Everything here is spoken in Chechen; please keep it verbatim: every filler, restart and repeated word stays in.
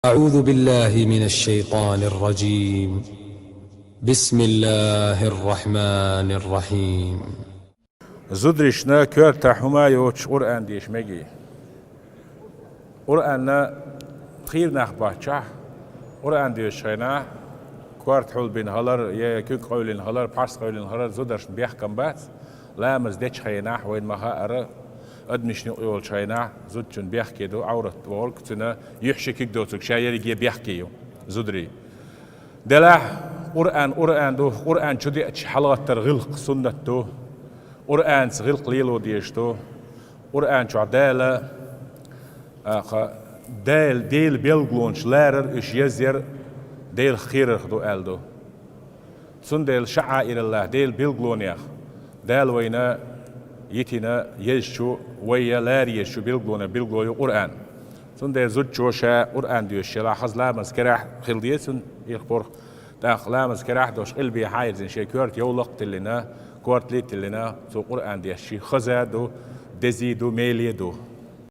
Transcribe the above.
أعوذ بالله من الشيطان الرجيم. بسم الله الرحمن الرحيم. Зударшна коьрта хӀума йоцуш Къуръан деша мегий. Къуръанна хийра нах бац чохь, Къуръан доьшучу хенахь, корта хьулбина хилар, я куьг къевлина хилар, пхьарс къевлина хилар, зударшна бехкам бац. Ламаз дечу хенахь, вайна ма-хаъара, адамашна юкъа йолчу хенахь, зудчун бехке ду, Ӏаврат вогӀург, цуьнан юьхь ши куьг доцург, ша ерриге бехке ю, зударий. Делахь, Къуръан, Къуръан ду, Къуръан чу деача хьалагӀаттар гӀиллакх, суннат ду, Къуръанца гӀиллакх лело дезаш ду. Къуръан чохь Дала, аха, Дала, Делан билгалонаш ларар, уьш язъяр Делах кхерарх ду аьлла ду. Цундела шаӀаираллахӀ, Делан билгалонех, Дала вайна йитина езачу, вай лара езачу билгалонех билгало ю Къуръан. Цундела зудчо ша Къуръан доьшуш елахь, хаза ламаз карахь хила деза цуьнан ирх-пурх. ТӀаккха ламаз карахь а долуш, къилбехьа а йирзина, шен коьрта йовлакх а тиллина, кортале а тиллина, цо Къуръан дешча, хаза а ду, деза а ду, мела а ду.